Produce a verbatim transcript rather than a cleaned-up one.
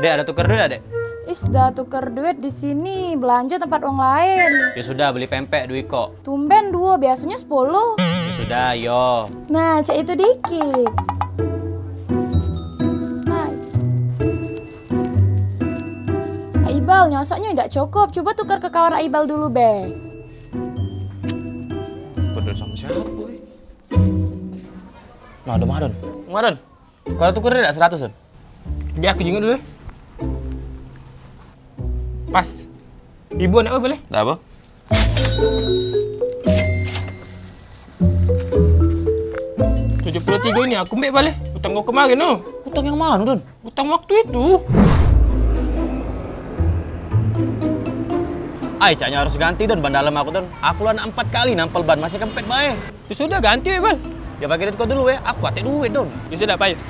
Dek, ado tuker duit dak, Dek? Is, dah tuker duit di sini, belanja tempat wong lain. Ya sudah, beli pempek duo ikok. Tumben duo, biasanya sepuluh. Ya sudah, yo. Nah, cak itu dikit. Nah. Aibal, nyosoknya ndak cukup. Coba tuker ke kawan Aibal dulu, be. Peduli sama siapa, weh? Nah, ada Madon. Madon. Kau ada tuker dak seratus, Don? Jadi aku jingok dulu, eh. Pas. Ibu anak boleh? Dah apa? Tujuh puluh tiga ini aku mbek balik. Utang kau kemarin tu. Utang yang mana, Don? Utang waktu itu. Ai, caknya harus ganti, Don, ban dalam aku, Don. Aku lah nak empat kali nampel ban, masih kempet bae. Ya sudah, ganti, Bal. Ya, pakai duit kau dulu, ya. Aku katek duit, Don. Ya sudah, payu.